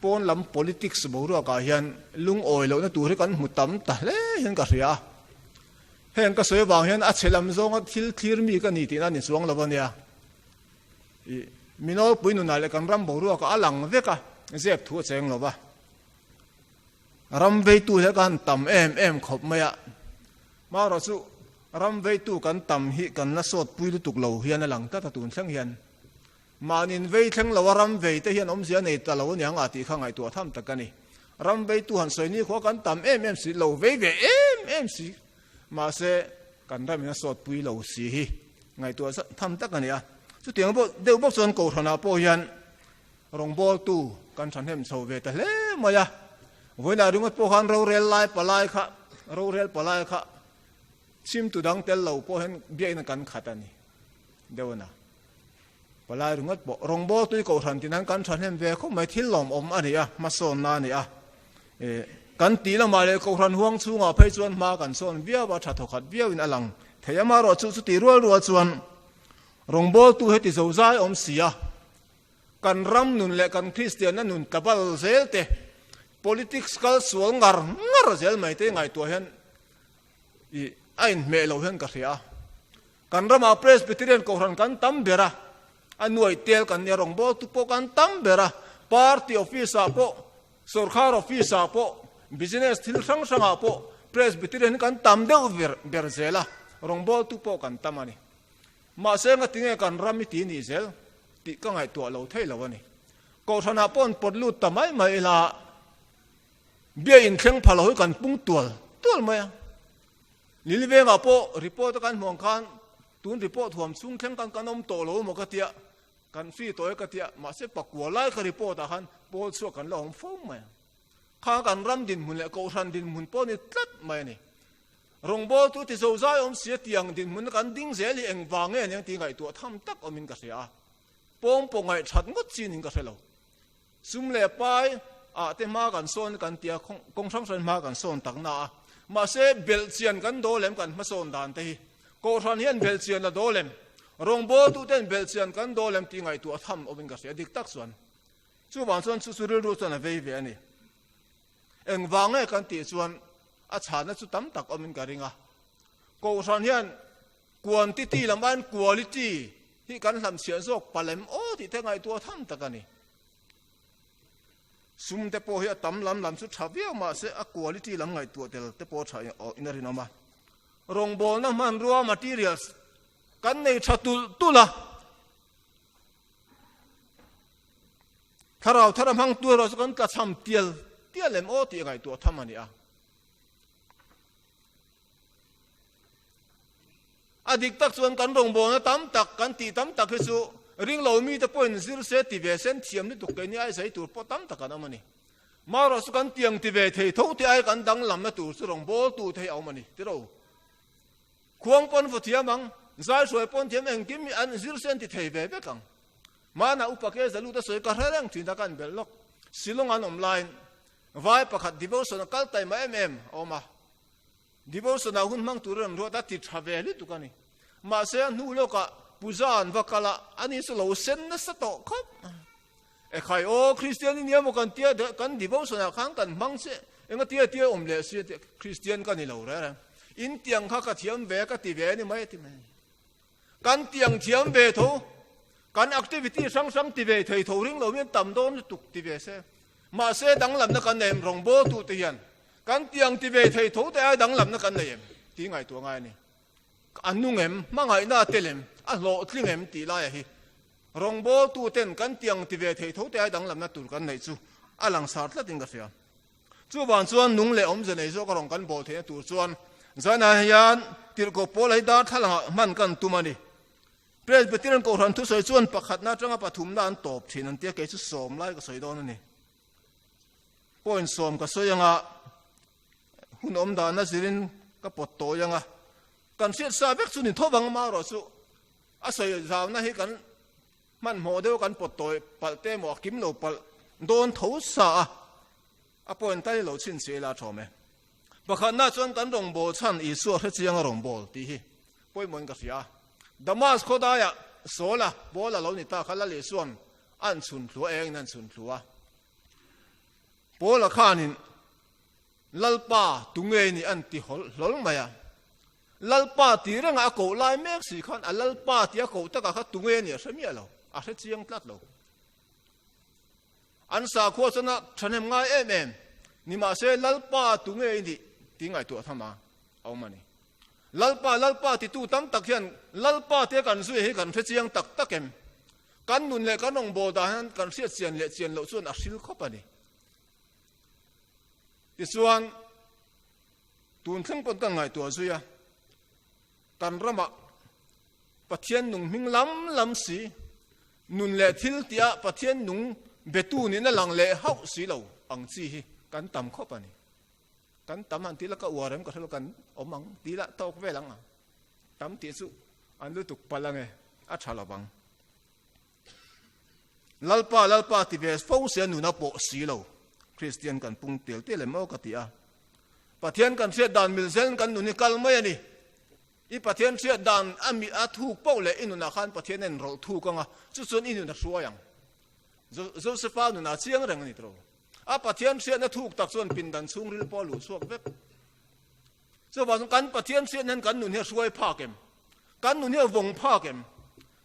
Pawn lam politics boruakah hian lungawi lohna tur hi kan hmu tam ta hle hian ka hria a. Heng ka sawi avang hian a chhe lam zawnga thil thlir mi ka ni tihna a ni chuang lo a nia. I minawlpui nunah leh kan ram boruakah a lang vek a, zep thu a cheng lo va. Ram veitu hi ka han tam em em khawp mai a, marawh chu ram veitu kan tam hi kan la sawt pui lutuk lo hian a lang tlat a tun thleng hian. Mahnin vei thleng lo a ram vei te hian awmzia nei ta lo aniang a tih kha ngaihtuah tham tak a ni. Ram veitu han sawi ni khua kan tam em em si lo, vei ve em em si. Mahse, kan ramin a sawt pui lo si hi ngaihtuah tham tak a ni a. Chutiang deuh bawk chuan Kohhranah pawh hian rawngbawltu kan thahnem chho ve ta hle mai a. Vawiinah ringawt pawh khan rorel lai palai kha, rorel palai kha chhimtu dang tel lo pawh hian biakina kan khat a ni deuh a na. Palai ringawt pawh rawngbawltu i kohhran tin an kan thahnem ve khawp mai, thil lawmawm a ni a, hmasawnna a ni a. Kan tih lamah leh kohhran huang chhungah phei chuan hma kan sawn viau a, tha thawkhat viauin a lang thei a, amaherawhchu chuti rual rual chuan rawngbawltu heti zozai awm si a, kan ram nun leh kan Kristianna nun tlabal zel te, politics kal sual ngar ngar zel mai te ngaihtuah hian i a inhmeh lo hian ka hria a. Kan ramah Presbyterian Kohhran kan tam ber a, a nuaih tel kan nia rawngbawltu pawh kan tam ber a, party office ah pawh, sorkar office ah pawh, business thil hrang hrang ah pawh Presbyterian hi kan tam deuh ber ber zel a, rawngbawltu pawh kan tam a ni. Mahse ngatinge kan ram i ti nih zel tih ka ngaihtuah lo thei lo a ni. Kohhran ah pawh an pawt lut ta mai mai ila, bia inthleng pha lo hi kan pung tual tual mai a. Lilivengah pawh report a kan hmuh ang khan tun report huam chhung thleng khan kan awm tawh lo maw ka tia, kan free tawh e ka tia, mahse pakua lai ka report ah khan pawl chhuak kan la awm fo mai ang. Kha kan ram dinhmun leh kohhran dinhmun pawh ni tlat mai a ni. Rawngbawltu ti zozai awm sia tiang dinhmun kan ding zel hi engvang nge aniang tih ngaihtuah tham tak awmin ka hria a, pawng pawh ngaihthat ngawt chin in ka hre lo. Sum leh pai ah te hma kan sawn kan tia kawng hrang hrang hma kan sawn tak na a, mahse belhchian kan dawl em kan hmasawn dan te hi Kohhran hian belhchian la dawl em, rawngbawltu ten belhchian kan dawl em tih ngaihtuah tham awmin ka hria dik tak chuan. Chuvang chuan chu chu rilru chuan a vei ve a ni. Engvang nge kan tih chuan a chhanna chu tam tak awmin ka ring a. Kohhran hian quantity lam aiin quality hi kan hlamchhiah zawk palem aw tih te ngaihtuah tham tak a ni. Sum te pawh hi a tam lam lam chu tha viau mahse a quality lam ngaihtuah tel te pawh tha in a rinawm a. Rawngbawlna hmanrua materials kan nei tha tulh tulh a. Thlarau thar a hmang tu erawh chu kan tlachham tial tial em aw tih ngaihtuah tham a ni a. A dik tak chuan kan rawngbawlna tam tak, kan tih tam tak hi chu ringlo mite pawhin zir se ti ve sen thiam lutuk keini ai zai tur pawh tam tak an awm a ni. Marawh chu kan tiang ti ve thei tho te ai kan danglamna tur chu rawngbawltu te hi a awm a ni tiro. Khuang pawn vaw thiam ang, zai hruai pawn thiam engkim hi an zir se an ti thei ve vek ang. Mahna upa ke zalut a sawi ka hre reng thin a kan belh lawk. Shillong an awm laiin vai pakhat devotion a kal taima em em a awm a. Devotion ah hun hmang tur an ruat a ti tha ve lutuk a ni. Mahse a hnu lawkah puja an va kal a, ani chu lo sen nasa tawh khawp. Ekhai aw Kristian i nia maw kan tia kan devotion ah khan kan hmang che enga tia tia awm leh si tia Kristian ka ni lo reng reng. In tiang kha ka thiam ve ka ti ve a ni mai a ti mai. Kan tiang thiam ve tho, kan activity hrang hrang ti ve thei tho ring lo hian tam dawn lutuk ti ve se. Mahse danglamna kan nei em rawngbawltu te hian kan tiang ti ve thei tho te ai danglamna kan nei em tih ngaihtuah ngai a ni. A nung em, hmangaihna a tel em, a hlawhtling em tih laia hi rawngbawltu ten kan tiang ti ve thei tho te ai danglamna tur kan neih chu a langsar tlatin ka hria. Chuvang chuan nung leh awmze nei zawk a rawn kan bawl theihna tur chuan zanah hian tirhkoh pawl hi darthlalang ah hman kan tum a ni. Presbyterian Kohhran thusawi chuan pakhatna atanga pathumna an tawp thin an tia kei chu sawm lai ka sawi dawn a ni. Point sawm ka sawi anga hun awm dahna zirin ka pawt tawi anga kan hriat sa vek chu ni tho vang ama erawh chu a sawi zauna hi kan Hmanhmawh deuh kan pawt tawi palh te emaw a kim lo palh dawn tho sa a, a point tal i lo chhin si ila a thawm e. Pakhatna chuan kan rawngbâwl chhan Isua hre chiang a rawngbâwl tih hi pawimawhin ka hria a. Damas khawdaiah Saula, Paula lo ni ta kha Lal Isua'n a an chhun thlu a, engin a an chhun thlu a. Paula khanin Lalpa tunge ni an ti hlawl mai a. Lalpa tih renga a koh lai mek si khan a Lalpa tih a koh takah kha tunge ni a hre miah lo, a hre chiang tlat lo. An sakhua chuan a thahnem ngai em em, nimahse Lalpa tunge i nih tih ngaihtuah tham a awm a ni. Lalpa, Lalpa titu tam tak hian Lalpa tia kan zui hi kan hre chiang tak tak em? Kan nun leh kan rawngbâwl dan hian kan hriat chian leh chian loh chuan a hril khawp a ni. Tichuan, tun thleng pawn kan ngaihtuah zui a, kan ramah Pathian nung hming lam lam si, nun leh thil tihah Pathian nung betu nihna lang leh hauh si lo ang chi hi kan tam khawp a ni. Kan tam han tih la ka uar em ka hrelo kan awm ang tih lah tawk vel ang a, tam tih chu an lutuk palh ange a tha lo vang. Lalpa Lalpa ti ve fo sia nuna pawh si lo Kristian kan pung tel tel em aw ka ti a. Pathian kan hriat dan mil zel kan nun hi kal mai a ni. I Pathian hriat dan a mi a thuk poh leh i nunah khan Pathian a inrawlh thuk ang a, chu chuan i nun a hruai ang. Josefa nunah chiang reng a ni tawh. A Pathian hriatna thuk tak chuan pindan chhungril pawh a luh chhuak vek. Chuvang chuan kan Pathian hriatna hian kan nun hi a hruai phak em? Kan nun hi a vawng phak em?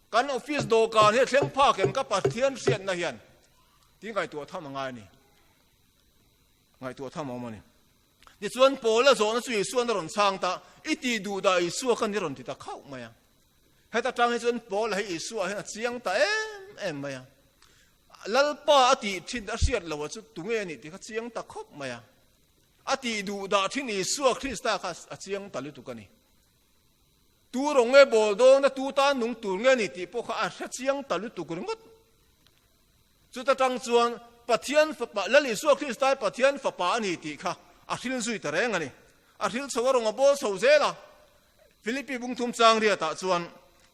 Kan office dawhkan hi a thleng phak em? Ka Pathian hriatna hian tih ngaihtuah tham a ngai a ni. Ngaihtuah tham a awm a ni. Tichuan Paula zawhna chu Isua'n a rawn chhang ta, I tih duh dah Isua kha ni rawn ti ta khauh mai a. Heta tang hi chuan Paula hi Isua hian a chiang ta em em mai a. Lalpa a tih thin a hriat loh a chu tunge a nih tih kha chiang ta khawp mai a. A tih duh dah thin Isua Krista kha a chiang ta lutuk a ni. Tu rawng nge bawl dawn a tu tan nung tur nge ni tih pawh kha a hre chiang ta lutuk ringawt. Chuta tang chuan Pathian fapa, Lal Isua Krista hi Pathian fapa a ni tih kha a hril zui ta reng a ni. A hril chho a rawng a bawl chho zel a. Philippi bungthum chang riatah chuan,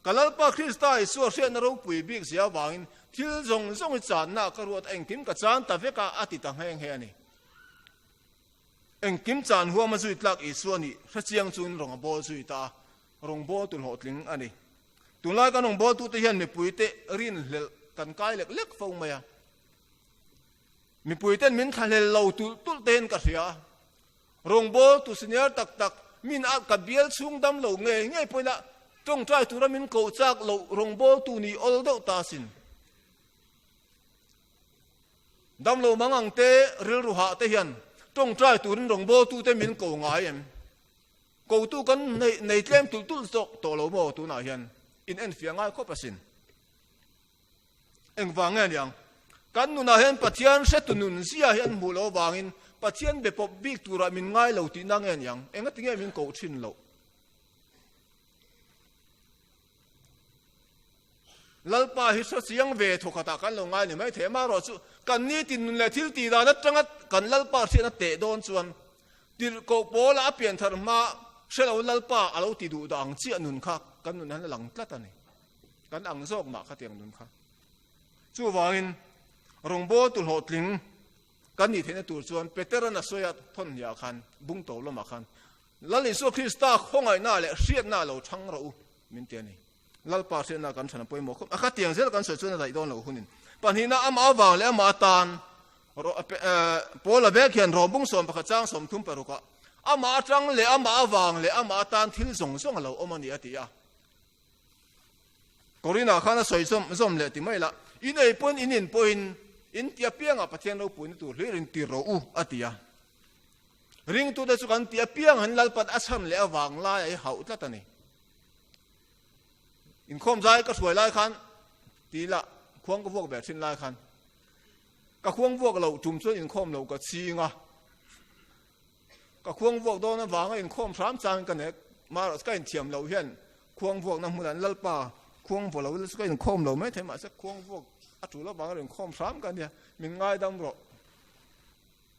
Ka Lalpa Krista Isua hriatna ropui bik zia avangin thil zawng zawng hi channa ka ruat a, engkim ka chan ta vek a, a ti ta nghe nghe a ni. Engkim chan huama zui tlak Isua nih hrechiang chuin rawng a bawl zui ta a, rawngbawltu hlawhtling a ni. Tunlai kan rawngbawltute hian mipuite rinhlelh kan kai lek lek fo mai a. Mipuiten min thlahlel lo tulh tulh tein ka hria a. Rawngbawltu senior tak tak min a ka bial chhung dam lo ngei ngei pawhin a tawngtai tura min koh chak loh rawngbawltu ni awl deuh ta asin. Dam lo mang ang te rilru hah te hian tawngtai turin rawngbawltute min ko ngai em? Kotu kan nei tlem tulh tulh zawk tawh lo maw tunah hian in enfiah ngai khawp asin. Engvang nge niang? Kan nunah hian Pathian hretu nun zia hi an hmuh loh avangin Pathian be pawp bik turah min ngai lo tihna nge niang? Engati nge min koh thin loh? Lalpa hi hre chiang ve thawkhatah kan lo ngai ni mai thei. Amaherawhchu kan nitin nun leh thil tih dan atanga kan Lalpa hriatna teh dawn chuan tirhkoh pawla a pianthar hma hre lo Lalpa a lo ti duh dah ang chiah nun kha kan nun hian a lang tlat a ni. Kan ang zawk mah khatiang nun kha. Chuvangin rawngbawltu hlawhtling kan nih theihna tur chuan Peteran a sawi a thawn hniah khan, bung to lamah khan, Lal Isua Krista khawngaihna leh hriatna lo chhang rawh u, min ti a ni. Lalpa hriatna kan chhan a pawimawh khawp. A khatiang zel kan sawi chuan a daih dawn lo hunin. Pahnihna amah avang leh amah atan Paula vek hian Rom bung 11 chang 36 ah amah atang leh amah avang leh amah atan thil zawng zawng a lo awm a ni a ti a. Korinah khan a sawi zawm zawm leh ti mai lah, In ei pawhin in in pawhin in ti apiangah Pathian ropuina tur hlir in ti rawh u, a ti a. Ringtute chu kan ti apiang han Lalpan a chhan leh avang lai a i hauh tlat a ni. Inkhawm zai ka hruai lai khan ti lah khuang ka vuak ve thin lai khan ka khuang vuak loh tum chuan inkhawm loh ka ching a. Ka khuang vuak dawn avanga inkhawm hram changin ka nek marawh ka inthiam loh hian khuang vuakna hmunah an Lalpa khuang vaw lo ila chu ka inkhawm lo mai thei mahse khuang vuak a tul avanga rawn inkhawm hram ka nia min ngaidam rawh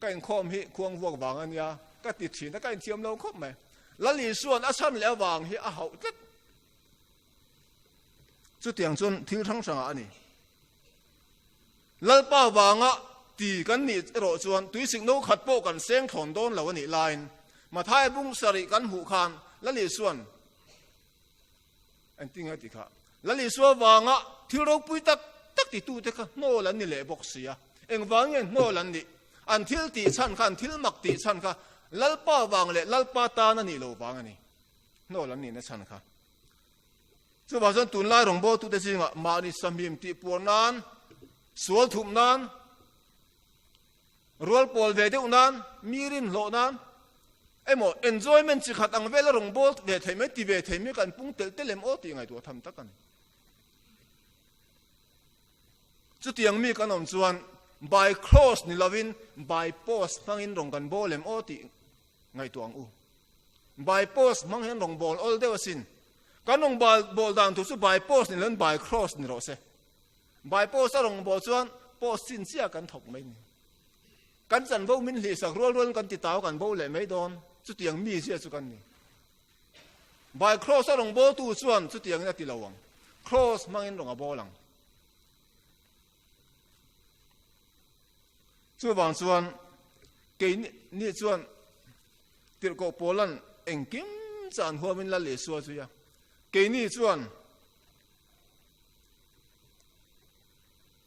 ka inkhawm hi khuang vuak vang a nia ka ti thin a ka inthiam lo khawp mai Lal Isua'n a chhan leh avang hi a hauh tlat chutiang chuan thil hrang hrangah a ni. Lalpa vanga ti kan nih erawh chuan tuisik no khat pawh kan seng thlawn dawn lo a nih laiin Mathai bung sarih kan hmuh khan Lal Isua'n engtin nge ti kha Lal Isua vanga thil ropui tak tak titute kha hnawl an ni leh bawk si a. Engvang nge hnawl an nih? An thil tih chhan kha, an thil mak tih chhan kha Lalpa vang leh Lalpa tan a nih lo vang a ni. Hnawl an nihna chhan kha. Chuvang chuan tunlai rawngbawltute zingah mahni sahmim tih puar nan, sual thup nan, rual pawl ve deuh nan, mi rin hlawh nan, emaw enjoyment chi khat ang vela rawngbâwl ve thei mai, ti ve thei mai kan pung telh telh em aw tih ngaihtuah tham tak a ni. Chutiang mi kan awm chuan by cross ni lovin by post hmangin rawng kan bawl em aw tih ngaihtuah ang u. By post hmang hian rawng bawl awl deuh asin. Kan rawng bawl dan tur chu by post ni lovin by cross ni rawh se. By post a rawng bawl chuan post chin chiah kan thawk mai ni. Kan chanvo min hlihsak rual rualin kan ti tau kan bo leh mai dawn. Chutiang mi zia chu kan ni. By cross a rawng bawltu chuan chutiangin a ti lo ang. Cross hmangin rawng a bawl ang. Chuvang chuan kei ni chuan tirhkoh Paulan engkim chan huamin Lal Isua zui a. Keini chuan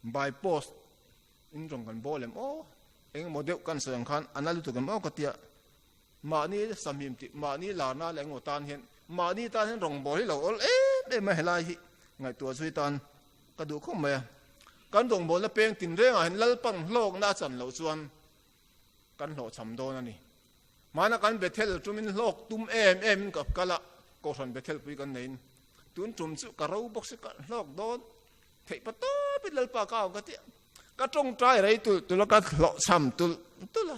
by post in rawng kan bawl em aw eng emaw deuh kan sawi ang khan a na lutuk em aw ka tia mahni sahmim tih mahni larna leh engemaw tan hian mahni tan hian rawng bawl hi lo awl em em a helai hi ngaihtuah zui tan ka duh khawp mai a kan rawngbawlna peng tin rengah hian Lalpan hlawkna a chan loh chuan kan hlawhchham dawn a ni. Hmana kan Bethel tumin hlawk tum em em in ka kal a, Kohhran Bethel pui kan neiin tun tum chu ka ro bawk si ka hlawk dawn theih pa tawpin Lalpa ka au ka ti a, ka tawngtai rei tulh tulh a, ka hlawhchham tulh tulh a.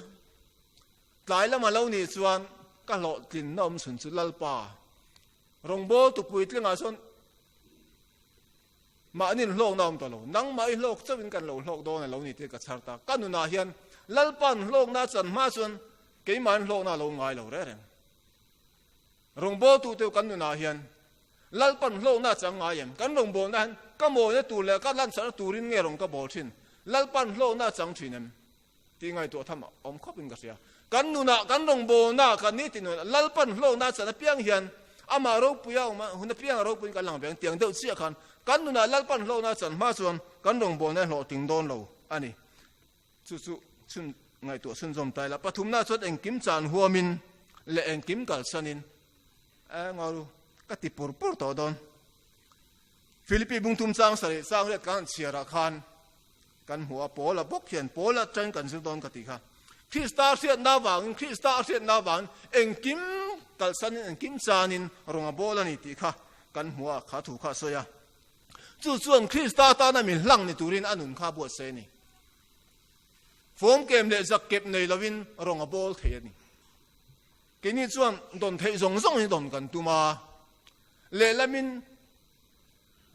Tlai lama lo nih chuan ka hlawhtlinna awm chhun chu Lalpa rawngbawl tu puitlingah chuan Mahni in hlawkna awm ta lo. Nangmah i hlawk chauhin kan lo hlawk dawn a lo ni tih ka chhar ta. Ka nunah hian Lalpa'n hlawkna a chan hma chuan keimahin hlawkna a lo ngai lo reng reng. Rawngbawltu te kan nunah hian Lalpa'n hlawkna a chang ngai em? Kan rawngbawlna hian ka mawina tur leh ka lanchharna turin nge rawn ka bawl thin? Lalpa'n hlawkna a chang thin em? Tih ngaihtuah tham a awm khawpin ka hria. Kan nunah, kan rawngbawlnaah, kan ni ti nunah Lalpan hlawkna a chan apiang hian amah ropuia awm a, hun apianga ropuiin kan lang ve ang tiang deuh chiah khan kan nunah Lalpan hlawkna a chan hma chuan kan rawngbawlna a hlawhtling dawn lo a ni. Chu chu chhun ngaihtuah chhunzawm ta ila. Pathumna chuan engkim chan huamin leh engkim kalsanin a ngaru ka ti pur pur tawh dawn. Philippi bungthum chang sarih chang riat kan han chhiarah khan Kan hmu a, Paula bawk hian Paula atangin kan zir dawn ka tih kha. Krista hriatna avangin, Krista a hriatna avangin engkim kalsanin, engkim chanin rawng a bawl a ni tih kha kan hmu a, kha thu kha a sawi a. Chu chuan Krista tana min hlang ni turin a nun kha a buatsaih a ni. Fawmkem leh zakkep nei lovin rawng a bawl thei a ni. Keini chuan dawn theih zawng zawng hi dawn kan tum a, lehlamin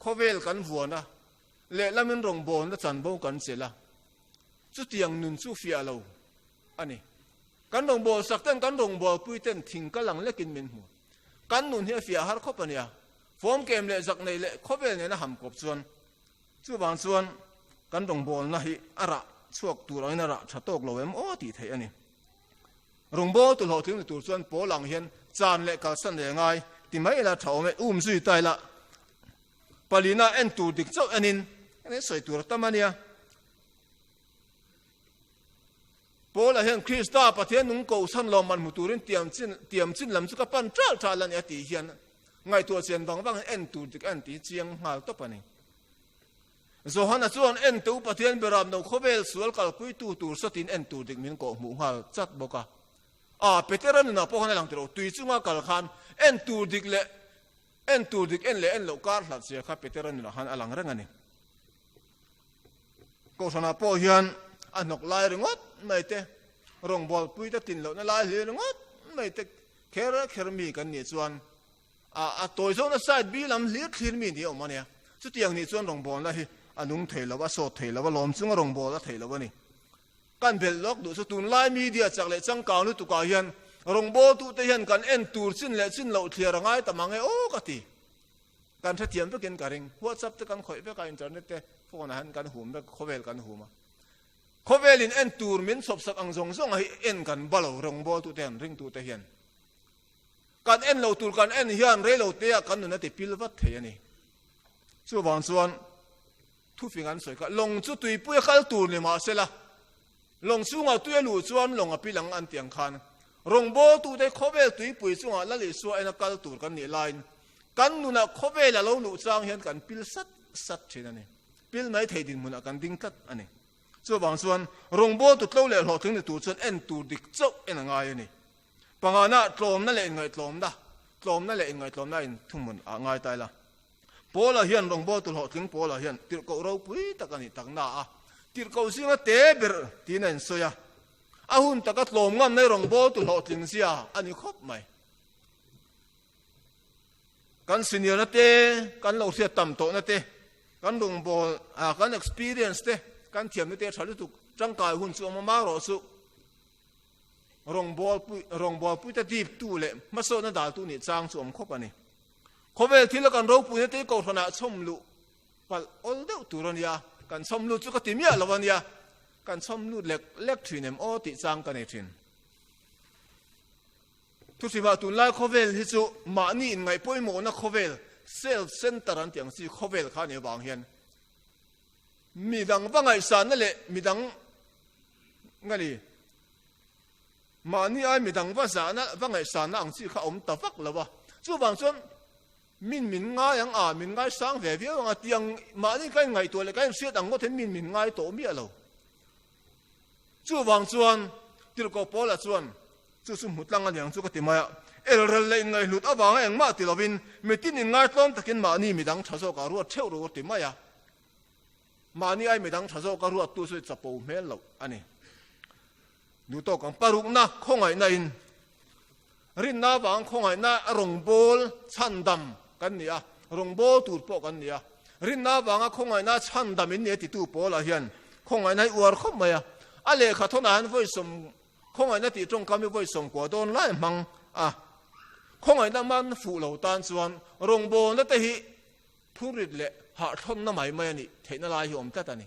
khawvel kan vuan a, Lehlamin rawngbawlna chanvo kan chelh a, chutiang nun chu fiah lo a ni. Kan rawngbâwl sak ten, kan rawngbâwlpui ten thing kal ang lekin min hmu. Kan nun hi a fiah har khawp a nia. Fawmkem leh zak neih leh khawvel nena ham kawp chuan chuvang chuan kan rawngbâwlna hi a rah chhuak tur angin a rah tha tawk lo em aw tih theih a ni. Rawngbâwl tu hlawhtling ni tur chuan pawl ang hian chan leh kalsan leh ngai ti mai ila tha awm e, um zui ta ila Palina en tur dik chauh enin eng sawi tur a tam a nia. Paula hian Krista Pathian nung kohsan lawmman hmu turin tiam chin tiam chin lam chu ka pan ṭal ṭal a ni a tih hian ngaihtuah chian vang vang en tur dik a inti chiang nghal tawp a ni. Johana chuan en tu Pathian beram no khawvel sual kalpuitu tur sawtin en tur dik min kawh hmuh nghal chat bawk a. A Petera nunah pawh khan a lang tiro tui chunga kal khan en tur dik leh En tur dik en leh en loh kar hlat zia kha Petera nunah khan a lang reng a ni. Kohhranah pawh hian a hnawk lai ringawt mai te, rawngbawlpui te tin lohna lai hlir ringawt mai te kher kher mi kan nih chuan a a tawi zawkna side bi lam hlir thlir mi ni a awm a nia. Chutiang nih chuan rawngbawlna hi a nung thei lo, a sawt thei lo, a lawm chunga rawngbâwl a thei lo a ni. Kan belh lawk duh chu tunlai media chak leh changkang lutukah hian rawngbawltute hian kan en tur chin leh chin loh thliar a ngai ta mang e aw ka ti. Kan hrethiam vekin ka ring. WhatsApp te kan khawih vek a, internet te phone ah hian kan hum vek, khawvel kan hum a. Khawvelin en tur min chhawpsak ang zawng zawng hi en kan ba lo rawngbawltute hian, ringtute hian. Kan en lo tur kan en hian reiloteah kan nun a ti pil vat thei a ni. Chuvang chuan thufing an sawi kha, lawng chu tuipui a kal tur ni mahsela. Lawng chhungah tui a luh chuan lawng a pil ang an ti ang khan rawngbawltute khawvel tuipui chungah Lal Isua ena kal tur kan nih laiin kan nunah khawvel a lo luh chang hian kan pil sat sat thin a ni. Pil mai thei dinhmunah kan ding tlat a ni. Chuvang chuan rawngbawltu tlo leh hlawhtling ni tur chuan en tur dik chauh en a ngai a ni. Pangana tlawmna leh inngaihtlawmna, Tlawmna leh inngaihtlawmna in thuhmun ah ngai ta ila. Paula hian rawngbawltu hlawhtling Paula hian tirhkoh ropui tak a nih tak na a, tirhkoh zinga te ber tiin a insawi a. A hun taka tlawm ngam mai rawngbawltu hlawhtling zia a ni khawp mai. Kan senior na te, kan lo hriat tam tawhna te, kan rawngbâwl, kan experience te, kan thiamna te tha lutuk tangkai hun chu awm a marawh chu rawngbâwl rawngbâwlpuite dîptu leh hmasawhna dâltu nih châng chu awm khawp a ni. Khawvêl thila kan ropuina te kohhranah chhawm luh palh awl deuh tûr a nia, kan chhawm lut chu ka ti miah lo a nia, kan chhawm lut lek lek ṭhîn em aw tih châng ka nei ṭhîn. Thuhrimah tûnlai khawvêl hi chu mahni inngaih pawimawhna khawvêl, self center an tih ang chi khawvêl kha a nih avâng hian midang va ngaihsânna leh midang Nga ni, mahni ai midang va zahna, va ngaihsanna ang chi kha awm ta vak lo a. Chuvang chuan min min ngai ang a, min ngaisang ve viau ang a tiang mahni ka inngaihtuah leh ka inhriat ang ngawt hian min min ngai tawh miah lo. Chuvang chuan Tirhkoh Paula chuan chu chu hmu tlang a ni ang chu ka ti mai a, elrel leh inngaihhlut avanga engmah ti lovin mitin inngaitlawm takin mahni midang tha zawkah ruat theuh ru a ti mai a. Mahni ai midang tha zawk a ruattu chu chapo hmel loh a ni. Duh tawk ang parukna khawngaihna in rinna avang khawngaihna a rawngbâwl chhandam kan ni a, rawngbâwl tur pawh kan ni a. Rinna avanga khawngaihna chhandam in ni a titu pawlah hian khawngaihna hi uar khawp mai a. A lehkha thawnah hian vawisawm khawngaihna tih tawngkam hi vawisawm kua dawn lai hmang a. Khawngaihna man fuh lo tan chuan rawngbâwlna te hi Phurrit leh hahthlawnna mai mai a nih theihna lai hi awm tlat a ni.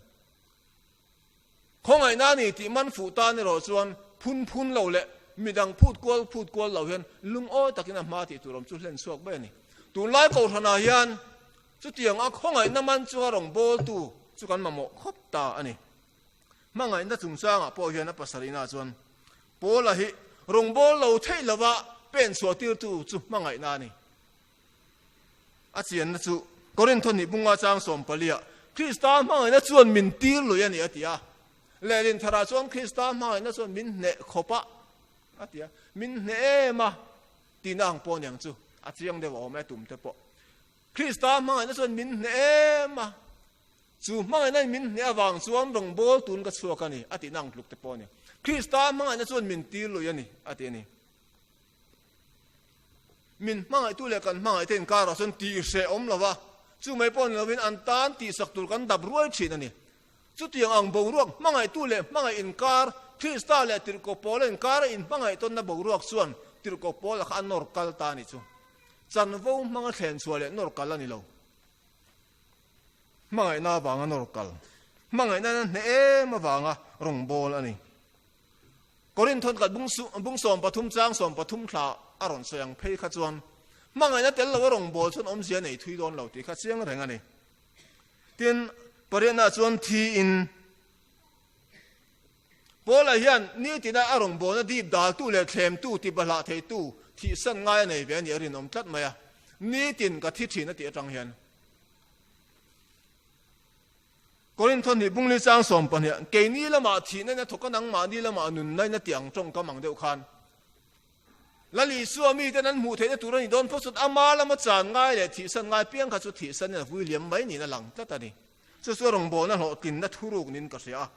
Khawngaihna a ni tih man fuh tan erawh chuan phun phun lo leh midang phut kual phut kual lo hian lungawi takin a hma tih tur awm chu hlen chhuak mai a ni. Tunlai Kohhranah hian chutiang a khawngaihna man chunga rawngbawltu chu kan mamawh khawp ta a ni. Hmangaihna chungchangah pawh hian a pasarihna chuan Paula hi rawngbâwl lo theih lova pen chhuah tirtu chu hmangaihna a ni. A chianna chu Korintho hnih bunga chang sawmpalia Krista hmangaihna chuan min tir lui a ni a ti a. Lehlin tharah chuan Krista hmangaihna chuan min hneh khawp a a ti a. Min hneh em a tihna ang pawh niang chu a chiang deuh a awm e tum te pawh. Krista hmangaihna chuan min hneh em a chu hmangaihna in min hneh avang chuan rawngbâwl tun ka chhuak a ni a tihna ang tluk te pawh a ni. Krista hmangaihna chuan min tir lui a ni a ti a ni. Min hmangaihtu leh kan hmangaihte inkarah chuan tih hreh awm lo va, chu mai pawh ni lovin an tan tihsak tur kan dap ruai thin a ni. Chutiang ang boruak hmangaihtu leh hmangaih inkar, Krista leh Tirhkoh Paula inkara inhmangaih tawnna boruak chuan Tirhkoh Paula kha a nawr kal ta a ni chu. Chanvo hmanga thlen chhuah leh nawr kal a ni lo. Hmangaihna avanga nawr kal. Hmangaihna na hneh em avanga rawngbâwl a ni. Korinthon khat bung 13 chang 13 thla a rawn sawi ang phei kha chuan hmangaihna tel lo a rawngbâwl chuan awmzia nei thui dawn lo tih kha chiang reng a ni. Tin, pariatnaah chuan thiin Paula hian nitina a rawngbâwlna dîp dâltu leh thlêmtu tibahlah theitu thihsan ngai a nei ve a nih a rinawm tlat mai a, nitin ka thi ṭhin a tih aṭang hian. Korintho hnih bungli chang 12, Keini lamah thihna in a thawk a, nangmahni lamah nunna in a ti ang tawngkam ang deuh khan. Lal Isua miten an hmuh theihna tur a nih dawn phawt chuan ama lama chan ngai leh thihsan ngai piang kha chu thihsan in a vui liam mai niin a lang tlat a ni. Chu chu rawngbawlna hlawhtlinna thuruk niin ka hria a,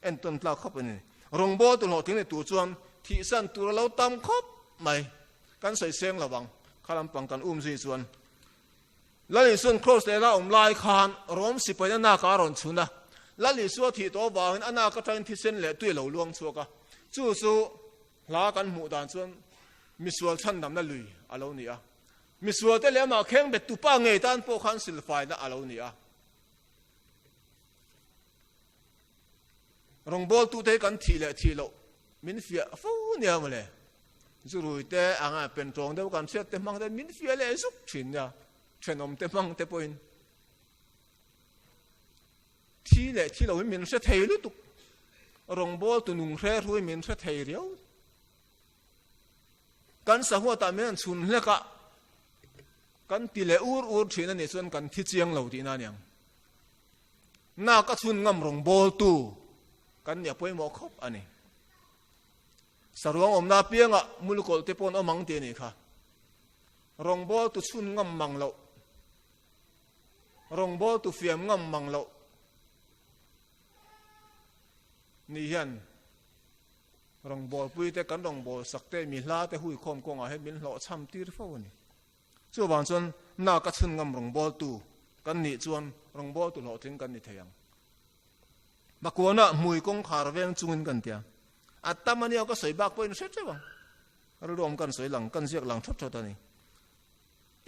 entawn tlak khawp a ni. Rawngbawltu hlawhtling ni tur chuan thihsan tur a lo tam khawp mai. Kan sawi seng lo ang, kha lampang kan um zui chuan. Lal Isua'n Kraws lehla a awm lai khan Rom sipain a nak a rawn chhun a. Lal Isua thih tawh avangin a nak atangin thisen leh tui a lo luang chhuak a. Chu chu hla kan hmuh dan chuan misual chhandamna lui a lo ni a. Misualte leh amah khengbet tupa ngei tan pawh khan silfaina a lo ni a. Rawngbawltute hi kan thih leh thih loh min fiah fo nia mawle. Zurui te anga pen tawng deuh kan hriat te hmang te min fiah leh zuk thin nia. Thenawm te hmang te pawhin thi leh thi lo hi min hre thei lutuk. Rawngbawl tu nung hre hrui min hre thei riau. Kan sahuatah min an chhun hlek a, kan ti leh ur ur thin a nih chuan kan thi chiang lo tihna a niang. Nak a chhun ngam rawngbawl tu kan nih a pawimawh khawp a ni. Saruang awmna apiangah mulukawlh te pawh an awm ang tih a nih kha. Rawngbawl tu chhun ngam mang loh, rawngbawl tu fiam ngam mang loh ni hian rawngbawlpui te kan rawngbâwl sak te mi hla te hui khawm kawngah hian min hlawhchham tir fo a ni. Chuvang chuan nak a chhun ngam rawngbawltu kan nih chuan rawngbawltu hlawhtling kan ni thei ang. Bakuana hmui kawngkhar veng chungin kan tia. A tam a nia ka sawi bak pawhin hre teuh ang. Rilruam kan sawi lang, kan ziak lang thawt thawt a ni.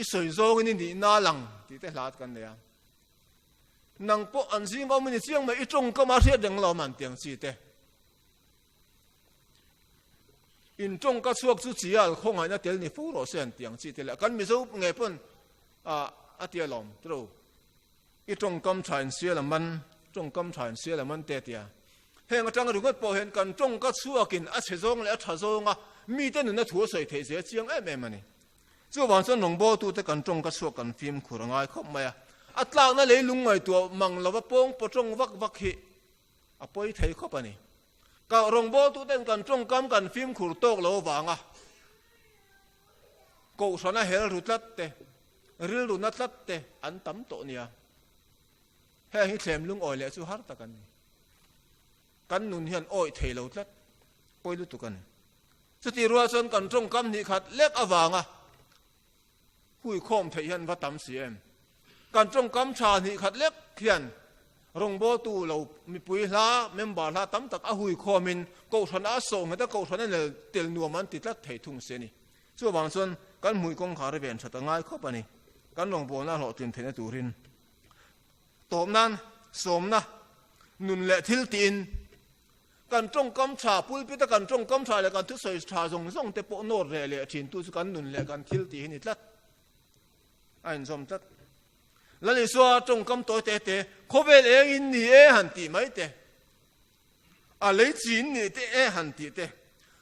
I sawi zawngin i nihna lang tih te hlat kan nei a. Nang pawh an zing awm i ni chiang mai, i tawngkam a hriat reng lo man tiang chi te. In tawngka chhuak chu chial khawngaihna tel ni fo rawh se an tiang chi te leh kan Mizo nge pawn a tia lawm tiro. I tawngkam tha in sial a man, tawngkam tha in sial a man te tia. Heng atang ringawt pawh hian kan tawngka chhuakin a chhe zawng leh a tha zawnga mite nuna thu a sawi theih zia chiang em em a ni. Chuvang chuan rawngbawltute kan tawngka chhuak kan fimkhur a ngai khawp mai a. A tlakna leilung ngaihtuah mang lova pawng paw tawng vak vak hi a pawi thei khawp a ni. Ka rawngbawltuten kan tawngkam kan fimkhur tawk lo avanga kohhrana hel ru tlat te, rilru na tlat te an tam tawh nia. Heng hi thlem lungawi leh chu har tak an ni. Kan nun hian awih thei lo tlat, pawi lutuk a ni. Chutih rual chuan kan tawngkam hnih khat lek avanga hui khawm theih hian va tam si em? Kan tawngkam tha hnih khat lek hian rawngbawltu lo mipui hla, member hla tam tak a hui khawmin kohhran a sawh nghet a, kohhran a nel tel nuam an ti tlat thei thung si a ni. Chuvang chuan kan hmui kawngkhar a ven that a ngai khawp a ni. Kan rawngbawlna hlawhtlin theihna turin tawp nan sawmna nun leh thil tiin Kan tawngkam tha, pulpit a kan tawngkam tha leh kan thusawi tha zawng zawng te pawh nawr reh leh thin tu chu kan nun leh kan thil tih hi ni tlat. A inzawm tlat. Lal Isua tawngkam tawi te te, khawvel eng in ni e han tih mai te, a lei chi in nih te e han tih te,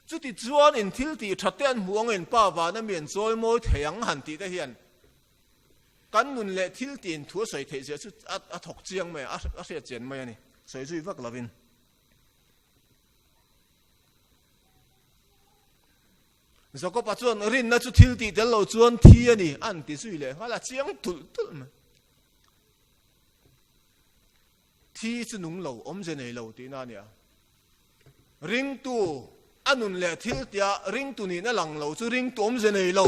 chuti chuan in thil tih tha te an hmuh ang in Pa vana mi an chawi mawi thei ang han tih te hian kan nun leh thil tih in thu a sawi theih zia chu a thawk chiang mai a, a hriat chian mai a ni. Sawi zui vak lovin. Jakob-a chuan rinna chu thil tih tel lo chuan thi a ni an ti zui leh nghal a, chiang tulh tulh mai. Thi chu nung lo, awmze nei lo tihna a ni a. Ringtu a nun leh thil tia ringtu nihna lang lo chu ringtu awmze nei lo,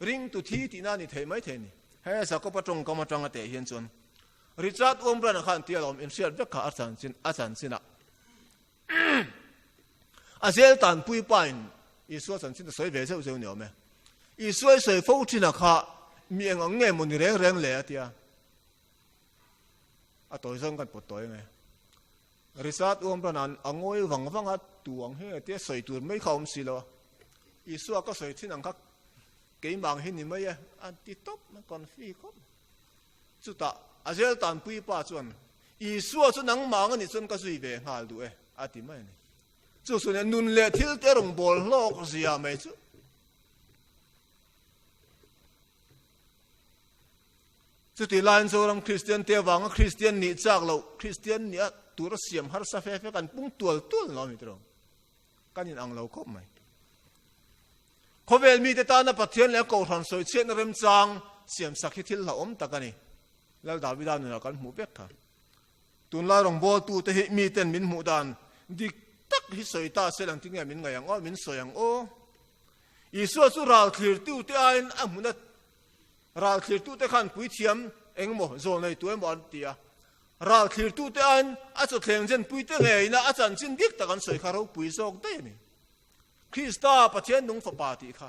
ringtu thi tihna a ni thei mai thei a ni. He Jakob-a tawngkam atanga teh hian chuan Richard Wurmbrand-a khan tia lawm inhriat vek kha a chanchin a chanchinah a zel tanpui pain Isua chanchin a sawi ve zeuh zeuh ni awm e. Isua i sawi fo thin a kha mi eng ang nge maw ni reng reng le a tia. A tawi zawng kan pawt tawi nge. Richard Wurmbrand-a'n a ngawi vang vang a tu ang hi tia sawi tur mai kha awm si lo a. Isua ka sawi thin ang kha keimah ang hi ni mai e a ti tawp mai confi khawp. Chutah a zel tanpui pa chuan, Isua chu nangmah ang a nih chuan ka zui ve nghal duh e, a ti mai a ni. Chu chu nia nun leh thil te rawn bawl hlawk zia mai chu. Chutih laiin Zoram Kristian te avanga Kristian nih chak loh, Kristian nih a tura siam harsa fe fe kan pung tual tual lo a ni tiraw. Kan inang lo khawp mai. Khawvel mite tana Pathian leh a Kohhran sawichhiatna remchang siamsak hi thil hlauhawm tak a ni. Lal Davida nunah kan hmuh vek kha. Tunlai rawngbawltute hi miten min hmuh dan dik tak hi sawi ta se lang tinge min ngaih ang aw, min sawi ang aw. Isua chu ral thlirtute aiin a hmun a, ral thlirtute khan puithiam engemaw zawlneitu emaw an ti a. Ral thlirtute aiin a chawthleng zenpuite ngeina a chanchin dik tak an sawi kha ropui zawk daih a ni. Krista Pathian nung fapa tih kha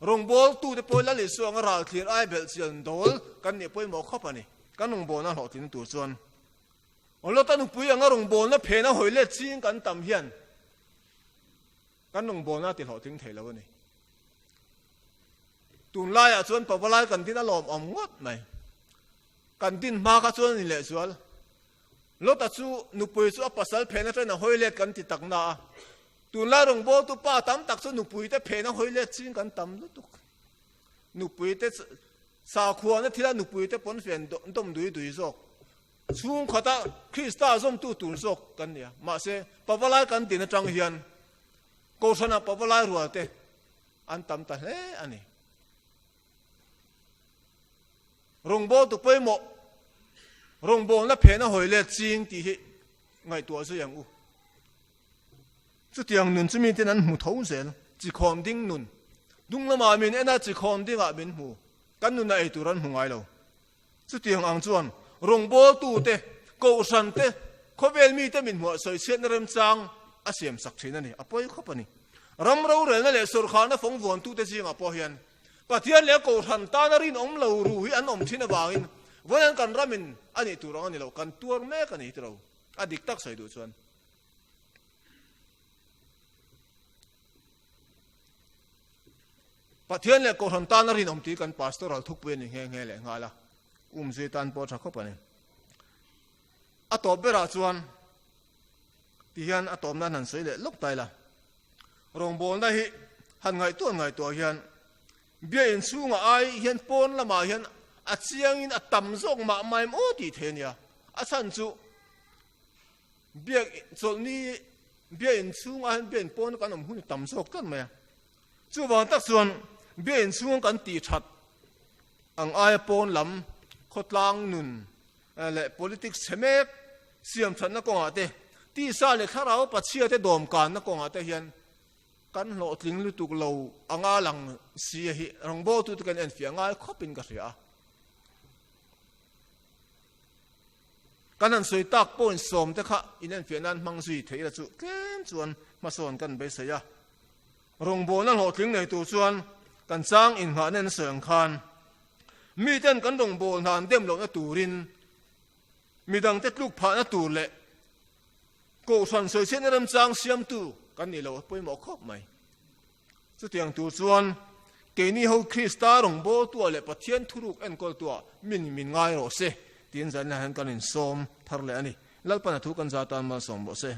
rawngbawltute pawh Lal Isua anga ral thlir ai belh chian dawl kan nih pawimawh khawp a ni. Kan rawngbawlna hlawhtling tur chuan Lota nupui anga rawngbawlna phena hawi let ching kan tam hian kan rawngbawlna ti hlawhtling thei lo a ni. Tunlaiah chuan pavalai kan din a lawmawm ngawt mai. Kan din hma kha chuan a ni lehzual. Lota chu nupui chu a pasal phen atangin a hawi let kan ti tak na a, tunlai rawngbawltu pa tam tak chu nupui te phen a hawi let ching kan tam lutuk. Nupui te sakhuana thila nupui te pawn fen dawm dui dui zawk. Chhungkhata Krista zawmtu tur zawk kan ni a, mahse pavalai kan din atang hian Kohhrana pavalai rual te an tam ta hle a ni. Rawngbawltu pawimawh, rawngbawlna phena hawi let ching tih hi ngaihtuah zui ang u. Chutiang nun chu miten an hmu tho zel, chikhawm ding nun. Dung lamah min en a, chikhawm dingah min hmu. Kan nunah ei tur an hmu ngai lo. Chutiang ang chuan rawngbawltute, kohhrante, khawvel mite min hmuah sawichhiatna remchang a siamsak thin a ni. A pawi khawp a ni. Ram rorelna leh sawrkharna fawng vuantute zingah pawh hian Pathian leh kohhran tana rinawm lo ru hi an awm thin avangin vawiin kan ramin a nih tur ang a ni lo, kan tuar mek a ni tiro. A dik tak sawi duh chuan. Pathian leh Kohhran tan a rinawm tih kan pastoral thupui a ni nghe nghe leh nghal a, umzui tan pawh a tha khawp a ni. A tawp berah chuan ti hian a tawp nan han sawi leh lawk ta ila. Rawngbawlna hi han ngaihtuah ngaihtuah hian biain chhungah ai hian pawn lamah hian a chiangin a tam zawk mah mah em aw tih thei a nia. A chhan chu Biak chawlhni biak inchhungah hian biak inpawn kan awm hun tam zawk tlat mai a. Chuvang tak chuan biak inchhung kan tih that ang aia pawn lam khawtlang nun leh politics chhe mek siam thatna kawngah te, tisa leh thlarau pachhia te dawmkanna kawngah te hian kan hlawhtling lutuk lo anga lang si a hi rawngbawltute kan enfiah ngai khawpin ka hria a. Kan han sawi tak point sawmte kha inenfiah nan hmang zui theih ila chu tlem chuan hmasawn kan beisei a. Rawngbawlna hlawhtling nei tur chuan kan chang innghahna in sawi ang khan miten kan rawngbawlna an dem lohna turin midangte tluk phahna tur leh kohhran sawichhiatna remchang siamtu kan nih loh a pawimawh khawp mai. Chutiang tur chuan keini ho Krista rawngbawltuah leh Pathian thuruk enkawltuah min min ngai rawh se tiin zanah hian kan insawm thar leh a ni. Lalpan a thu kan za tan malsawm rawh se.